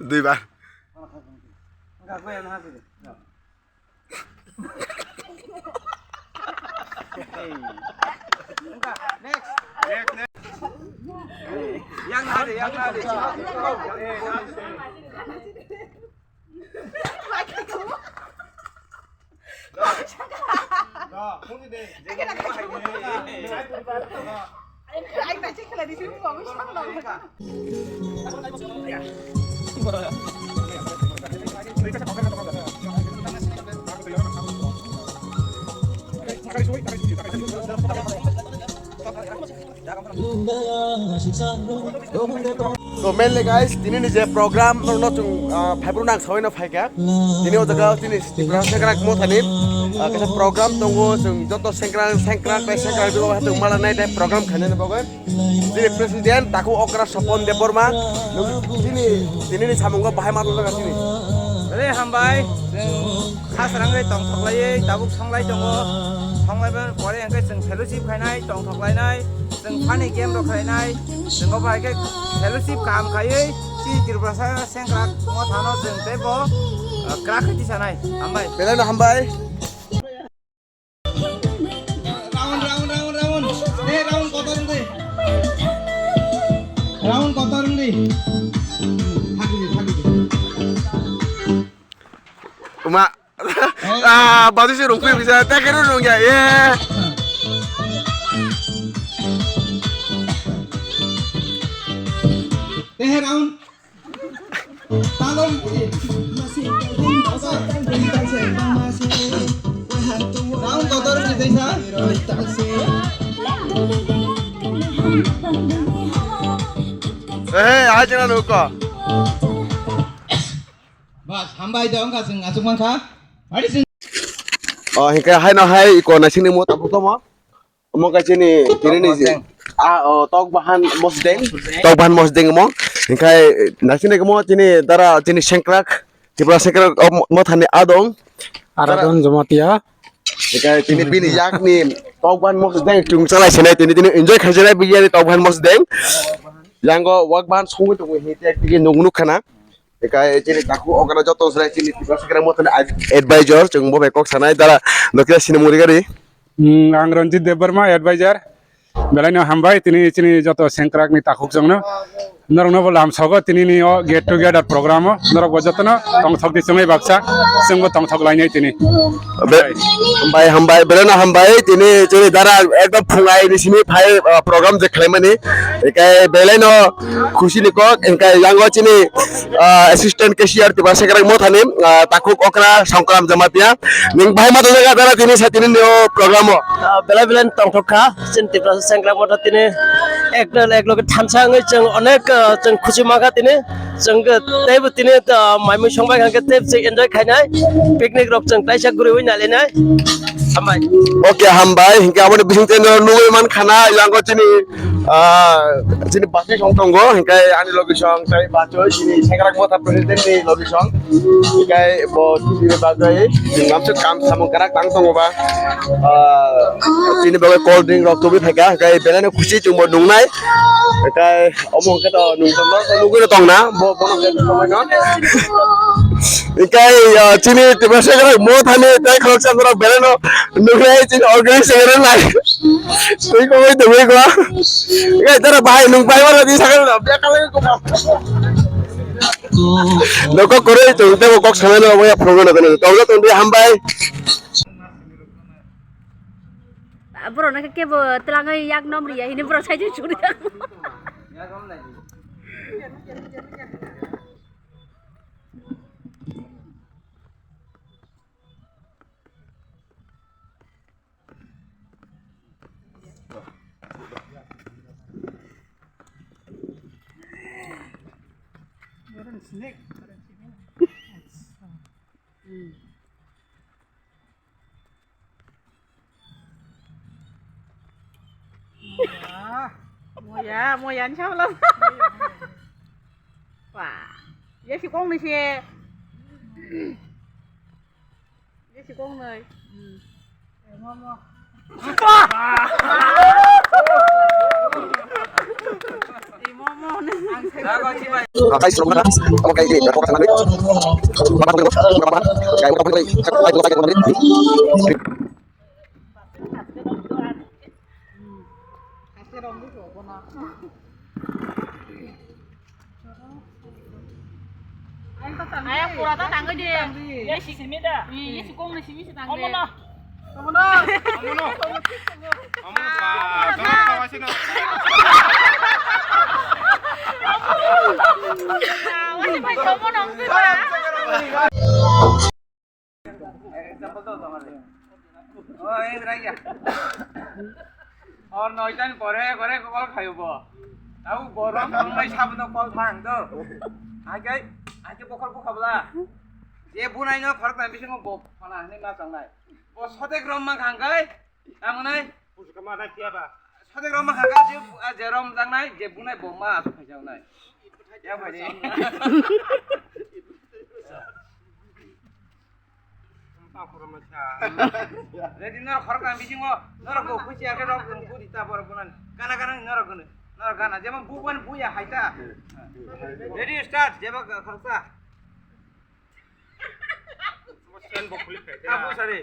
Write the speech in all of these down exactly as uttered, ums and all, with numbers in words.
Duibar. To mainly guys, tini ni je program no chung, ah, phaibruk nang sawi no phaikha. Tini o jaga tini Tripura Sengkrak Mothani, ah, kaisa program tongo, chung joto sengkrak sengkrak tei sengkrak bibo hai chung mala nai tei program khainani bagwi. Tini president taku okra Sopon Debbarma, tini tini ni samungo bahai ma tongjaga tini. Re hambai. Kha srangwi tongthoklaiwi tabuk songlai tongo. Songlaiba pore hwnkhe chwng fellowship khainai, tongthoklainai, chwng funny game rok khlainai, chwng obo hai khe fellowship kaham khaiwi chini Tripura sa sengkrak mothano chwng teibo, ah, kwrak khe tisanai. Hambai. Belai no hambai. Round, round, round, round. Hey, round kotor wngdi. Round kotor wngdi. Thakidi, thakidi. Uma. Ah, baju si rungpi bisa. Teh kira rung ya. Yeah. Teh round. Round kotor wngdi tei sa? Eh, aja na nuko. Bas, hambai de wngkha chwng achuk mankha. Ari chwng. Oh, hingke hai no hai iko naisingni mo tabuk tomo. Omo khe chini, tini ni Mosdeng. Ah, oh, Tokbahan Mosdeng. Mosdeng. Tokbahan Mosdeng omo. Hingkhai, naisingni omo chini dara chini sengkrak, Tripura sengkrak, oh, mo-, mothani adong. Aradon Jamatia. Hingkhai chini bini yakni Tokbahan Mosdeng chung chalai sinai tini, tini enjoy khai sinai bini yakni Tokbahan Mosdeng. Yango Wakbahan songwi tongo hingke tiki nuk nuk khana. Hingkhai chini takhuk okra joto se chini Tripura sengkrak mothani ad-, advisor, chung bo bai kok sanai dara nokya sinimung rigari. Hmm, ang Ranjit Debbarma, advisor. Belai no hambai, tini chini joto sengkrak ni takhuk chwng no. Norok no bo lam sogo tini ni o get together program o. Norok bo joto no tongthok di chwngwi baksa, chwng bo tongthok lainai tini. Be-, hambai, hambai, belai no hambai, tini chini dara ekdom phungai ni simi phai, ah, program je khlaimani. Ekai belai no khusi ni kok, hingkhai yango chini, ah, assistant cashier Tripura sengkrak mothani, ah, takhuk okra Songkram Jamatia. Ning bahai ma tongjaga dara tini sa tini ni o program o. Ah, belai belai tongthok kha, chini Tripura sengkrak motha tini ek dal ek loge thansa wngwi chwng onek, ah, chwng khusi mankha tini. Chwng khe teibo tini, ah, maimui songbai kha khe tei chwng enjoy khainai. Picnic rok chwng kaisa guriwi nailainai. Hambai. Okay, hambai. Hingke aboni bising tei nugwi mankha na, yango chini, ah, chini bachoi song tongo, hingke ani logi song tei bachoi chini sengkrak motha president ni logi song. Hingke bo chini bagwi namsuk kam samung kwrak tang tongo ba. Ah, chini bagwi cold drink rok tubui phaikha, hingke belai no khusi chwng bo nungnai. Hingke omo hingke to nung tongma nugwi no tongna, bo bono hingke tongma no. Hingke, ah, chini Tripura sengkrak mothani tei khoroksa borok belai no nuknai chini organization nai. Twi kogwi tongwi kho. Hingke tara bahai nung bai mano di sakal na bia kalai ko ba. Nokok koroi tong tebo kok sanai no obo ya phone no tong tong di hambai. Borok no kebo twlangwi yak nom riya hini borok sai churi. Moya, moya, moya ni sabla. Wah, ya si kong ni si. Ya si kong ni. Hmm. Ayang pura ta tangwi di. Ya si simi da. Iya si kong ni simi si tangwi. Omo no. Omo no. Omo no. Omo no pa. Tolong tawa sino. Wasi pai omo no ngi pa. Example to tong ale. Oh, eh, raya. Or noita ni pore, pore call khayo bo. Tau borom, borom mai sabu no call thang to. Agai, agai bokol bokol bla. Je bunai no khorok na bisingo bo, mana ni ma changnai. Bo sotek rom ma khang kai. Tamo nai? Pusu kama nai tiya ba? Sotek rom ma khang kai, je, je rom jang nai, je bunai bo ma asu khai jang nai. Ya bhai. Ready, norok khorok tang bisingo, norok bo khusi akhe rok budi ta borok bunan. Kana kana norok gunu, norok gana, jemon bu ban bu ya haita. Ready, start, jeba khoroksa. Sen bo khulik khai. Abu sari.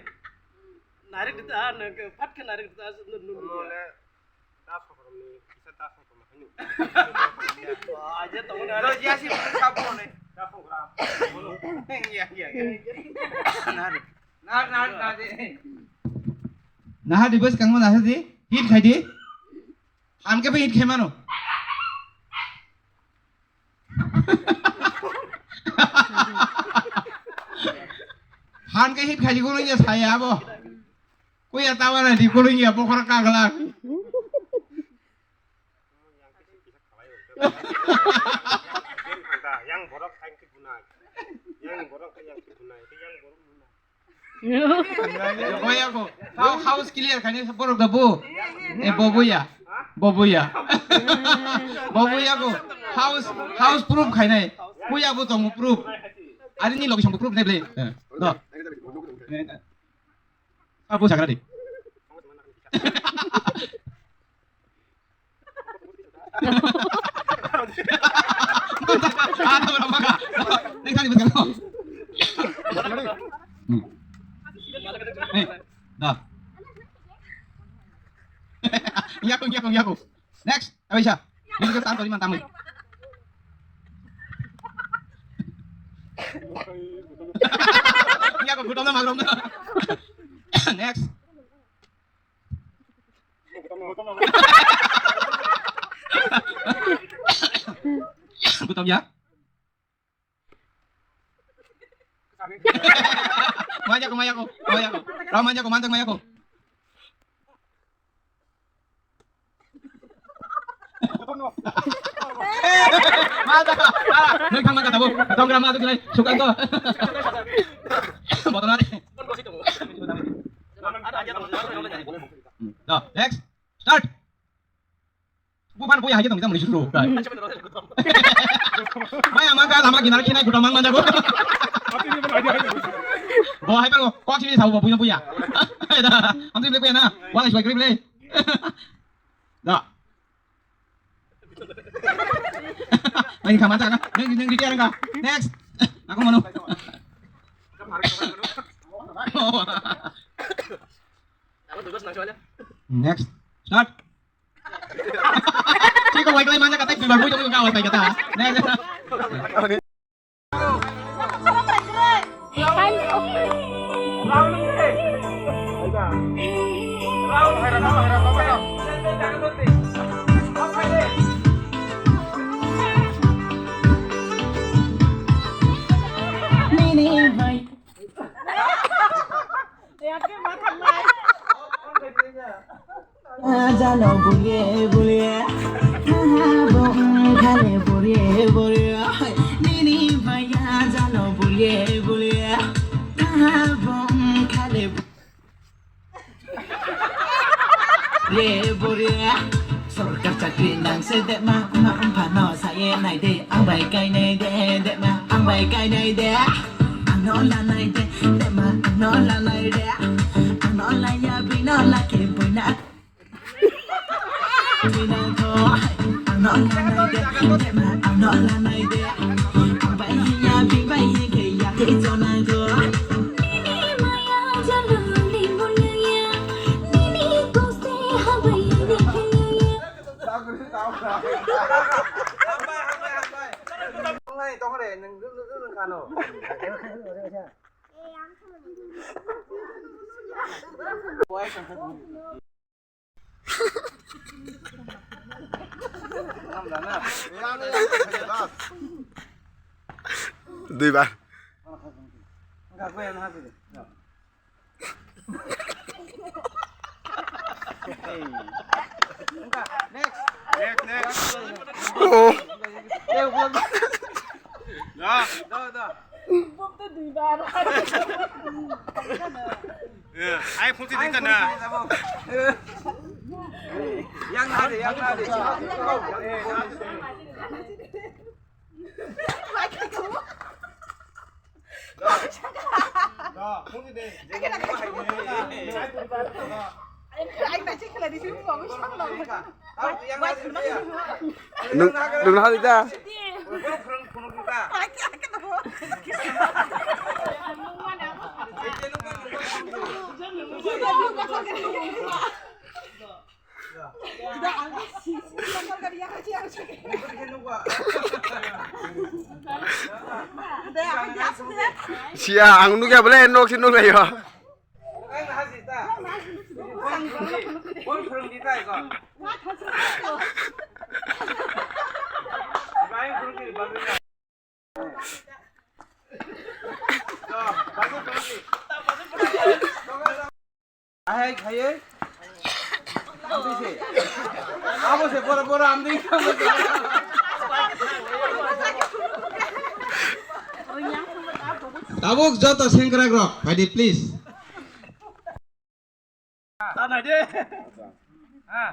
Narik dita, nak, pat khe narik dita, nun, nun, nun. Nole, da sokrom ni, kisa da sokrom ni. Aja tong na. Lo, ya si, sabo ne. Da sokrom. Ya, ya, ya. Narik. Nar, nar, nar, de. Naha di bos kangma naha di. Hit khai di. Ham ke hit khai mano. Han ke hit khai di kono ya saya abo. Kuya tawa na di kulo ya bokor kagla. Yang borok kain ke bunai. Yang borok yang ke bunai. Yang borok bunai. Boya ko. Hau-, house clear kani borok da bo. Eh, boboya. Boboya. Boboya ko. House, house proof khainai. Kuya bo tong proof. Ari ni location proof ne ble. Eh, do. Apa jaga di? Nih, dah. Iya, aku, iya, aku, iya, aku. Next, Abisha. Ini kita tahan tadi mantap nih. Iya, aku gudangnya magrong. Next. Gutom ya? Maya ko, maya ko, maya ko. Rao maya ko, mantang maya ko. Mantang. Ah, nang thang mantang tabo. Tong gram adu gilai, sukan to. Botonan. Next. Start. Bupan puya haja tong kita muni suru. Maya mangka lama gina kina gutom mang manja go. Bo hai pang kok sini sabu puya puya. Am tu puya na. Wala suai kri ble. Da. Main kama ta na. Neng neng di tiar ka. Next. Aku mano. Next. Start. Chiko wai klai manja kata, bibar bui tong ka wai kata. Next. Jalo bulie bulie, aha bong khale burie burie, nini maya jalo bulie bulie, aha bong khale. Ye boria, sorkar chakri nang se dema, ma phano saye nai de, ang bai kai nai de, dema, ang bai kai nai de, ang no la nai de, dema, ang no la nai de, ang no la ya Duibar. Next, next. Oh. Da, da, da. Ai, phone twi twi na. Yang na de, yang na de. Nung, nung hadi da. Sia, ang nugya bole nok si nuglayo. Ahai khaiye. Amtwi se. Abo se bora bora amtwi. Tabuk joto sengkrak rok, phaidi please. Ta nai de. Ha.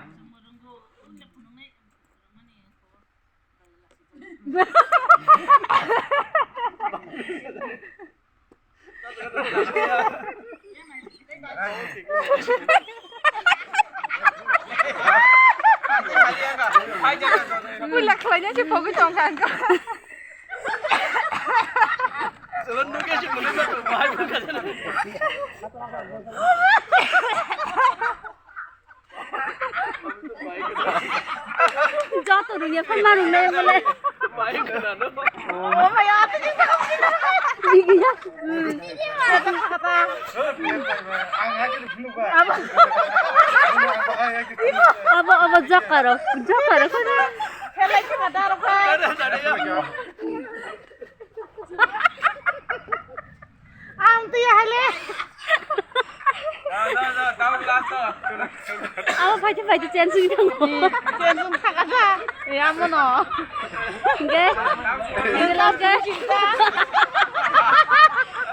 Puila khlaina se pogwi tongkha ang. Chwla nugwi se mwnwi ma tong, bahai bwkha jana. Joto rungya phan ma rung nai bole. Bahai bwkha no. Oh my God. Bigiya. Abo, abo, abo jokaro, jokaro kono. Helai khe ma daro kha. Ang tuya hale. Abo phaidi phaidi chensing thango. Chensing thaka da. E amo no. Ge. Ge love ge.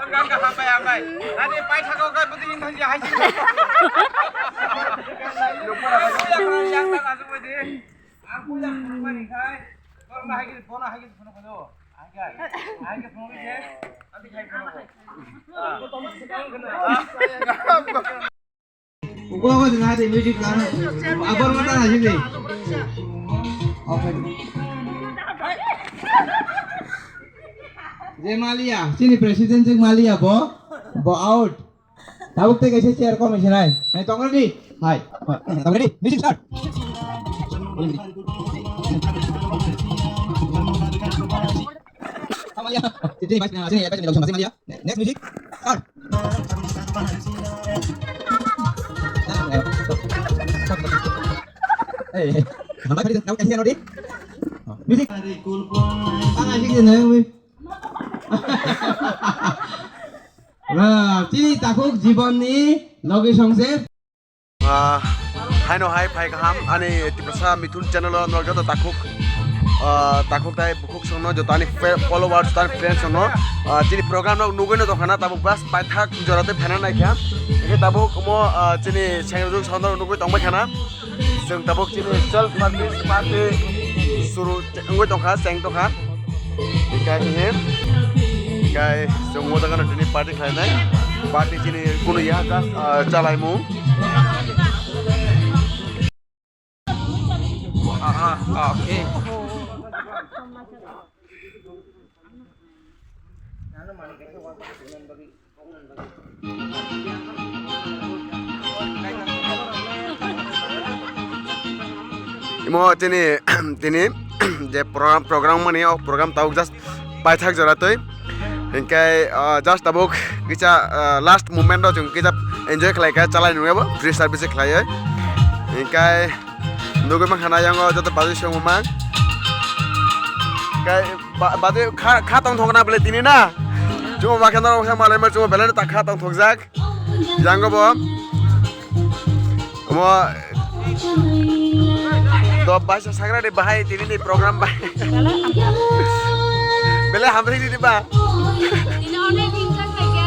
Ganga hambai hambai. Ani pai thaka kai budi in thang ya hai. Yang tak asuk budi. Ang puja phunukmani khai, borokno hai khe, bono hai khe phunukmano. Hai khe, hai khe phunukmani khe, andi khai phunuko. Uko uko din hadi music kan. Abor mata na sini. Okay. Je Malia, sini president je Malia bo, bo out. Tabuk tei kaisa chair kom hinai. Hai, tong ready? Hai. Tong ready? Music start. Tini, tini, tini, tini, tini, next music. Start. Hey, hey. Hambai phari, tabuk kaisa chair ready? Music. Tang asik je nai, ui. Wah, chini takhuk Jibon ni logi songse. Ah, haino hai phai kaham ani Tiprasa Mithun channel o norok joto takhuk, ah, takhuk tai bukhuk songno joto ani fe-, followers, joto ani friends songno, ah, chini program rok nugwi no tongkhana tabuk bas paithak jora tei phaina naikha. Hingkhe tabuk omo, ah, chini sengrwjwk songno nugwi tongbai khana. Chwng tabuk chini self service party suru wngwi tongkha, cheng tongkha. Hinkhe, hinkhe chwng o jaga no tini party khlainai. Party chini kunu ya, just, ah, chalaimung. Ah, ah, okay. Imo tini, tini je program, program mani, o program tabuk just paithak jora twi. Hinkhe, ah, just tabuk kisa, ah, last moment o chwng kisa enjoy khlai kha, chalai nungya bo free service khlaiwi. Hinkhe nugwi mankha na yang o joto bazwi songmung mang. Hinkhe ba-, bazwi kha, kha tongthok na bwle tini na? Chwng ba khe norok se malai ma chwng belai no ta kha tongthokjak. Yang o bo. Omo do baisa sagra de bahai tini ni program bai. Belai hamri di ba. Tini onek enjoy khaikha.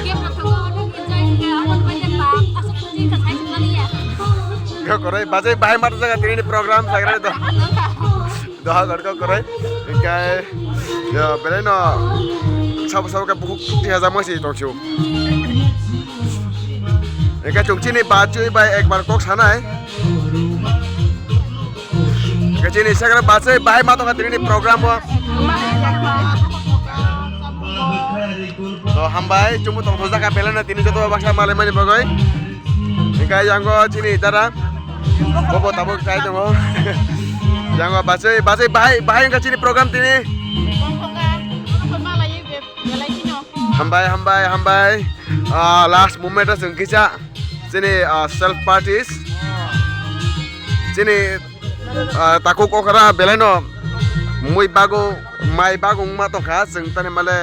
Game rok thango onek enjoy khaikha. Omo bai de ba. Asuk kuching kha sai mani ya. Ko korai bajai bahai mar jaga tini ni program sagra do. Doha gorkha kwrwi. Hinkhe, yo, belai no sabo sabo khe bukhuk tiha jama si tongsiu. Hinkhe chwng chini bachwi bai ekbar kok sanai. Hinkhe chini second bachwi bahai ma tongkha tini ni program o. To hambai, chwngbo tongthokjak kha belai no tini joto baksa malai mani bagwi. Hinkhe yango chini dara. Bobo tabuk chai tongo. Yango bachai, bachai bahai, bahai wngkha chini program tini. Hambai, hambai, hambai. Ah, last moment o chwng kisa chini, ah, self parties. Chini, ah, takhuk okra belai no mui bago, mai bago wngma tongkha chwng tani male.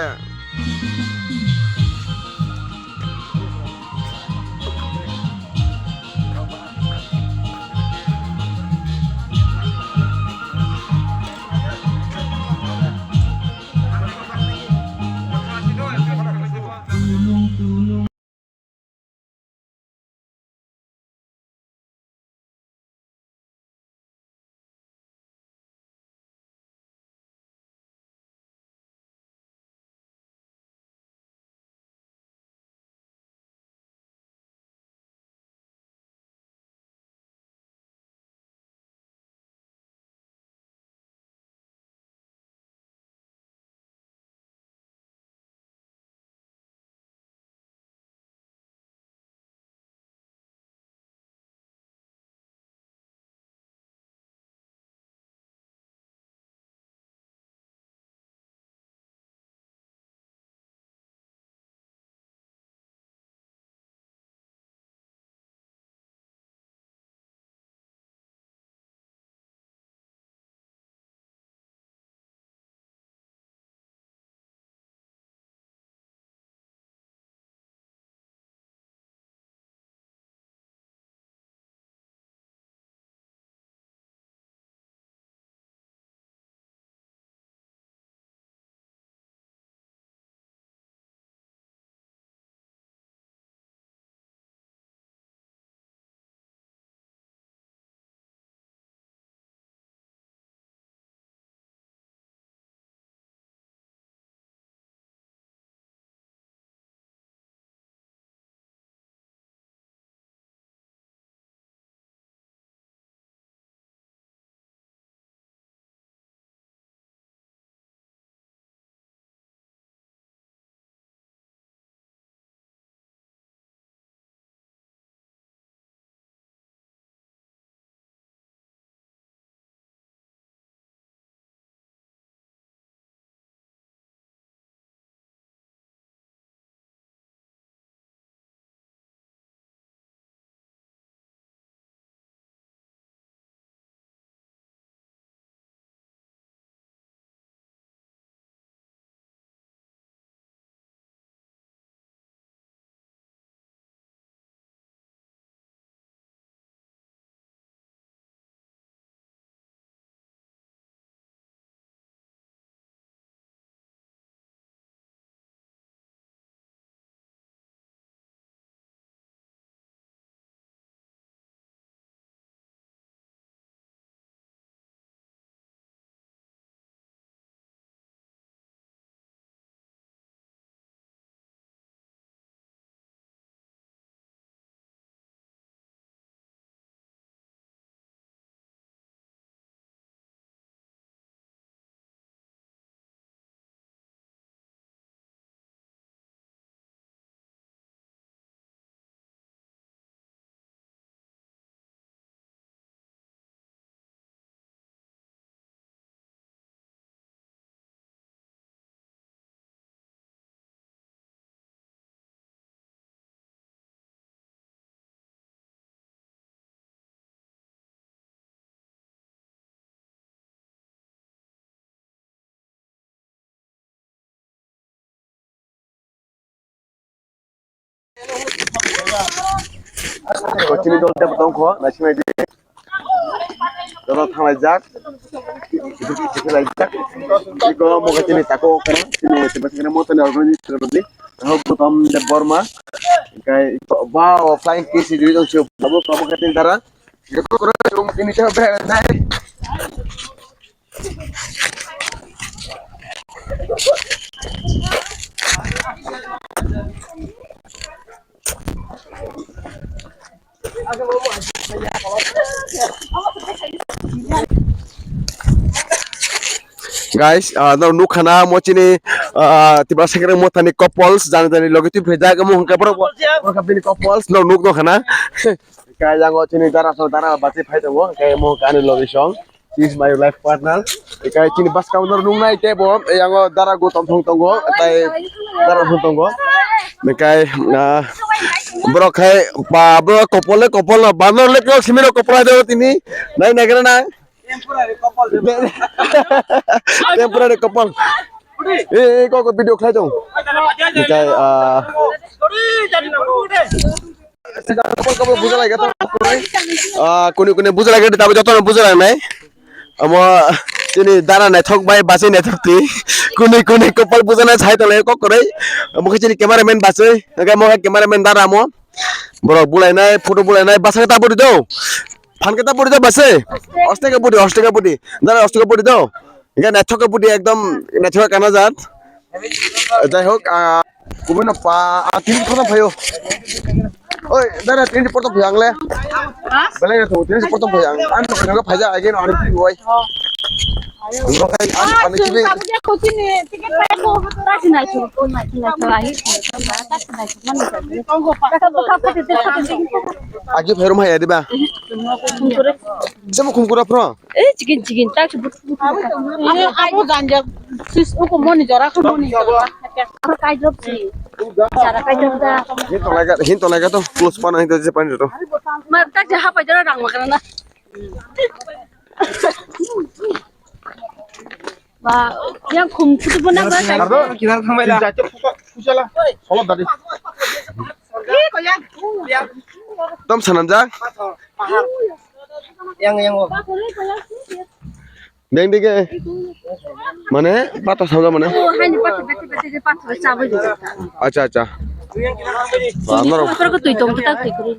Chini dol tebo tongkho, naisinglaidi. Dol thanglaijak. Thanglaijak. Iko mokhe chini tako kana, chini tebasakni motoni organization rodi. Ho Gautam Debbarma. Kai ba flying kiss jui dong sio, abo kamu khe chini dara. Iko koro chini tebo berai nai. Guys, ah, no nuk khana mo chini, ah, Tiprasa Kwrwng Mothani couples, jani jani logi twi phai jak mo hwnkhe borok bo, borok bini couples no nuk no khana. Kai yango chini dara so dara bachai phai tongo, kai mo kani logi song. Is my life partner. Ekai chini bwskang no nungnai tei bo, eh, yango dara Gautam thong tongo, tai dara thong tongo. Ekai, ah, borok khai ba borok couple le couple no, banor le kok simi rok couple do tini. Nai nai gra nang. Temporary couple. Temporary couple. Eh, eh, kok video khlai tong. Ekai, ah, Kobol kobol bujalai gato. Ah, kuni kuni bujalai gato, tabi joto bujalai nai. Amo chini dara naithok bai bachai naithok ti. Kuni kuni kopal bujana sai tole kok koroi. Amo chini cameraman bachai. Naga mo cameraman dara mo. Borok bulai nai, photo bulai nai, basa ta budi do. Phan khe ta budi do bachai. Ostega budi, ostega budi. Dara ostega budi do. Enggak, naithok khe budi ekdom naithok kana jat. Jai hok, ah, kubui no pa, ah, tini portom phaio. Oi, dara tini portom phaio ang le. Belai naithok, tini portom phaio ang. Ang no khaja again ani pi wai. Ang ani ani kibi. Agi phairo maya diba. Semu khum kura pro. Eh, chicken, chicken, tak sebut. Abo, abo ganja, sis, uko moni jora, ko moni jora. Abo kai drop si. Jara kai drop da. Hin tolai ga, hin tolai ga to, plus pana hin to je pani to. Ma, tak je hapa jora rang makan na. Ba, yang khum kutu bona ba. Ardo, kinar thambai da. Pusala, solo dadi. Tom sanam ja. Yang, yang, oh. Beng dige. Mane, pata samja mane. Oh, hani pata, pata, pata, pata, pata, pata. Acha, acha. Ba, norok. Motor ko tui tong, kita tui kuri.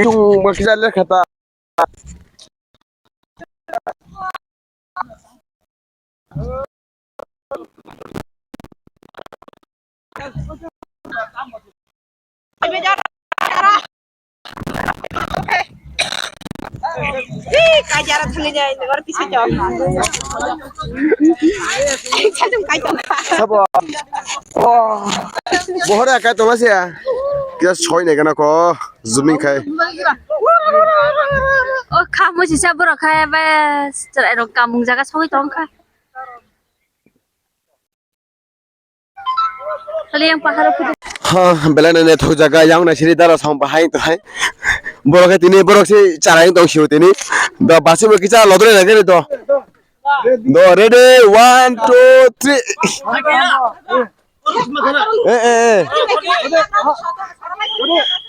Yung magkita le kata. Sabo. Oh. Bohore akai toma sia. Kya soi ne kana ko. Zooming khai. O kha mo sisa borok khai bes. Chwrai rok kamung jaga sogwi tong kha. Kali yang pahar phudu. Ha, belai nai naithok jaga yang nai siri dara song bahai to hai. Borok hai tini borok si charai tong siu tini. Da basi bo kicha lodre na gari to. Do, ready, one, two, three. Eh, eh, eh.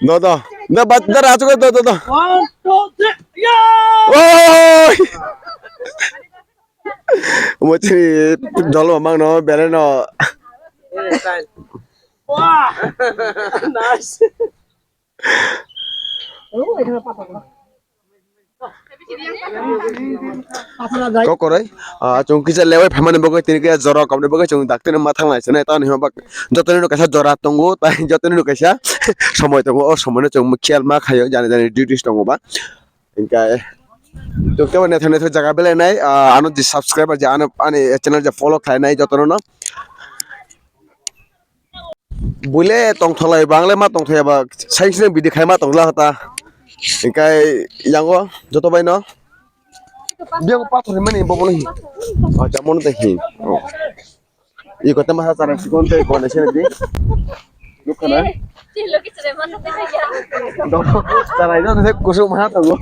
Do, do. Da, bat, da, rachuk, do, do, do. One, two, three. Yeah! Oi! Mo chini dol mang no, bere no. Wow! Nice. Kokoroi, ah, chwng kisa lewai phaimani bagwi tini khe jora komni bagwi chwng dakti no ma thanglai sene, tamoni hwnba jotoni no kaisa jora tongo, tai jotoni no kaisa somoi tongo, o somoi no chwng khiyal ma khaio, jani jani duties tongo ba. Hinkhe chwng tei naithok naithok jaga belai nai, ah, ano je subscriber je ano ani channel je follow khlai nai jotono no. Buile tongtholai bangle ma tongthai ba sai sini bidi khai ma tongla hata. Hinkhe yango joto bai no. Biang pathor mani bobo no hi. Acha mono te hi. Oh. Iko te masa chara sikon te ko ne sene di. Nukha na? Chwrai no se kusuk ma tongo.